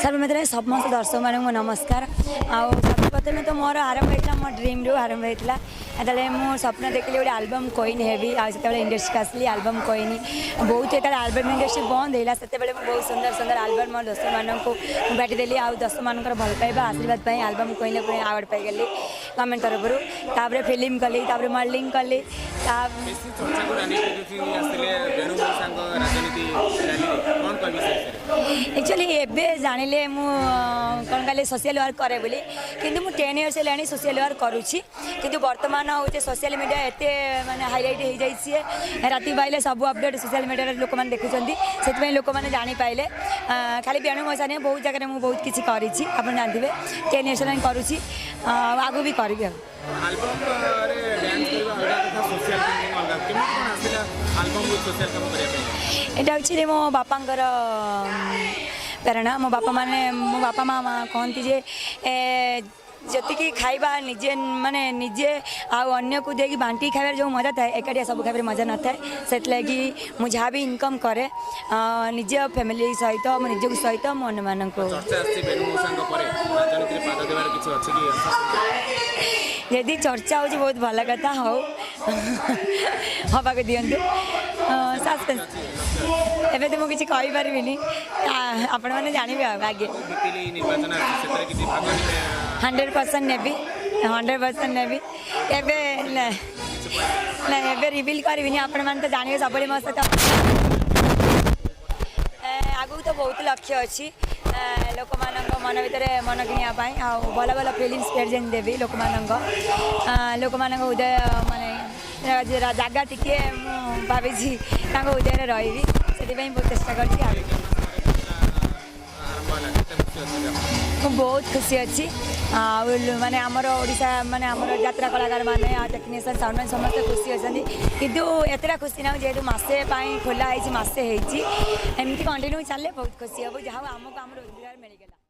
ସର୍ବପ୍ରଥମେ ସମସ୍ତ ଦର୍ଶକମାନଙ୍କୁ ନମସ୍କାର। ଆଉ ସର୍ବପ୍ରଥମେ ତ ମୋର ଆରମ୍ଭ ହେଇଥିଲା, ମୋ ଡ୍ରିମ୍ରୁ ଆରମ୍ଭ ହେଇଥିଲା। ଯେତେବେଳେ ମୁଁ ସ୍ୱପ୍ନ ଦେଖିଲି ଗୋଟେ ଆଲବମ୍ କୁଇନ୍ ହେବି, ଆଉ ସେତେବେଳେ ଇଣ୍ଡଷ୍ଟ୍ରିକୁ ଆସିଲି ଆଲବମ୍ କୁଇନ୍। ବହୁତ ଯେତେବେଳେ ଆଲବମ୍ ଇଣ୍ଡଷ୍ଟ୍ରି ବନ୍ଦ ହେଇଲା, ସେତେବେଳେ ମୁଁ ବହୁତ ସୁନ୍ଦର ସୁନ୍ଦର ଆଲବମ୍ ମୋ ଦର୍ଶକମାନଙ୍କୁ ମୁଁ ବାଣ୍ଟିଦେଲି। ଆଉ ଦର୍ଶକମାନଙ୍କର ଭଲ ପାଇବା ଆଶୀର୍ବାଦ ପାଇଁ ଆଲବମ୍ କୁଇନ୍ ପୁଣି ଆୱାର୍ଡ଼ ପାଇଗଲି ଗଭର୍ଣ୍ଣମେଣ୍ଟ ତରଫରୁ। ତାପରେ ଫିଲ୍ମ କଲି, ତାପରେ ମଡେଲିଂ କଲି। ତା ବେଶୀ ଚର୍ଚ୍ଚାକୁ ରାନୀ ପ୍ରିୟଦର୍ଶିନୀ ଆସିଥିଲେ ବେଣୁ ମଉସାଙ୍କ ରାଜନୀତି ରାଲିରେ, କ'ଣ କହିବେ ସେ ବିଷୟରେ? ଆକ୍ଚୁଆଲି ଏବେ ଜାଣିଲେ ମୁଁ କ'ଣ କହିଲେ ସୋସିଆଲ ୱାର୍କ କରେ ବୋଲି, କିନ୍ତୁ ମୁଁ 10 ଇୟର୍ସ ହେଲାଣି ସୋସିଆଲ ୱାର୍କ କରୁଛି। କିନ୍ତୁ ବର୍ତ୍ତମାନ ହେଉଛି ସୋସିଆଲ ମିଡ଼ିଆ ଏତେ ମାନେ ହାଇଲାଇଟ୍ ହେଇଯାଇଛି, ରାତି ପାଇଲେ ସବୁ ଅପଡ଼େଟ୍ ସୋସିଆଲ ମିଡ଼ିଆରେ ଲୋକମାନେ ଦେଖୁଛନ୍ତି। ସେଥିପାଇଁ ଲୋକମାନେ ଜାଣିପାଇଲେ। ଖାଲି ବେଣୁ ମଉସା ନୁହେଁ, ବହୁତ ଜାଗାରେ ମୁଁ ବହୁତ କିଛି କରିଛି। ଆପଣ ଜାଣିଥିବେ, 10 ଇୟର୍ସ ହେଲାଣି କରୁଛି ଆଉ ଆଗକୁ ବି କରିବି। ଆଉ ଆଲବମ୍ରେ ଡ୍ୟାନ୍ସ କରିବା ଅଲଗା କଥା, ସୋସିଆଲ ଥିଙ୍କିଂ ଅଲଗା। କେମିତି କ'ଣ ଆସିଲା ଆଲବମ୍ ସୋସିଆଲ କାମ କରିବା ପାଇଁ? ଏଇଟା ହେଉଛି ମୋ ବାପାଙ୍କର ପ୍ରେରଣା। ମୋ ବାପା ମାନେ ମୋ ବାପା ମା କହନ୍ତି ଯେ ଯେତିକି ଖାଇବା ନିଜେ ମାନେ ନିଜେ ଆଉ ଅନ୍ୟକୁ ଦେଇକି ବାଣ୍ଟିକି ଖାଇବାରେ ଯେଉଁ ମଜା ଥାଏ, ଏକାଟିଆ ସବୁ ଖାଇବାରେ ମଜା ନଥାଏ। ସେଥିଲାଗି ମୁଁ ଯାହା ବି ଇନକମ୍ କରେ, ନିଜ ଫ୍ୟାମିଲି ସହିତ, ମୋ ନିଜକୁ ସହିତ ମୁଁ ଅନ୍ୟମାନଙ୍କୁ ଚର୍ଚ୍ଚା ଆସିଛି ବେଣୁ ମଉସାଙ୍କ ପରେ ରାଜନୀତିରେ ପାଦ ଦେବାର କିଛି ଅଛି କି ଆଶା? ଯଦି ଚର୍ଚ୍ଚା ହେଉଛି, ବହୁତ ଭଲ କଥା, ହଉ, ହବାକୁ ଦିଅନ୍ତୁ। ସସ୍ପେନ୍ସ, ଏବେ ତ ମୁଁ କିଛି କହିପାରିବିନି। ଆପଣମାନେ ଜାଣିବେ ଆଉ ଆଗେ। ପିପିଲି ନିର୍ବାଚନ ଆସିଛି, ସେଥିରେ କିଛି ଭାଗ ନେବେ? 100% ନେବି, 100% ନେବି। ଏବେ ନା, ଏବେ ରିଭିଲ୍ କରିବିନି। ଆପଣମାନେ ତ ଜାଣିବେ ସବୁବେଳେ ମୋ ସହିତ। ଆଗକୁ ତ ବହୁତ ଲକ୍ଷ୍ୟ ଅଛି, ଲୋକମାନଙ୍କ ମନ ଭିତରେ ମନ କିଣିବା ପାଇଁ ଆଉ ଭଲ ଭଲ ଫିଲ୍ମ ପ୍ରେଜେଣ୍ଟ ଦେବି। ଲୋକମାନଙ୍କ ହୃଦୟ ମାନେ ଜାଗା ଟିକେ ମୁଁ ଭାବିଛି ତାଙ୍କ ହୃଦୟରେ ରହିବି, ସେଥିପାଇଁ ବହୁତ ଚେଷ୍ଟା କରୁଛି। ଆଉ ଆରମ୍ଭ ହେଲା, କେତେ ଖୁସି ଅଛନ୍ତି ଆପଣ? ମୁଁ ବହୁତ ଖୁସି ଅଛି। ଆଉ ମାନେ ଆମର ଓଡ଼ିଶା ମାନେ ଆମର ଯାତ୍ରା କଳାକାରମାନେ ଆଉ ଟେକ୍ନିସିଆନ୍, ସାଉଣ୍ଡ ସମସ୍ତେ ଖୁସି ଅଛନ୍ତି। କିନ୍ତୁ ଏତେଟା ଖୁସି ନାହୁଁ, ଯେହେତୁ ମାସେ ପାଇଁ ଖୋଲା ହେଇଛି, ମାସେ ହେଇଛି। ଏମିତି କଣ୍ଟିନ୍ୟୁ ଚାଲିଲେ ବହୁତ ଖୁସି ହେବ। ଯାହା ହଉ ଆମକୁ ଆମ ରୋଜଗାର ମିଳିଗଲା।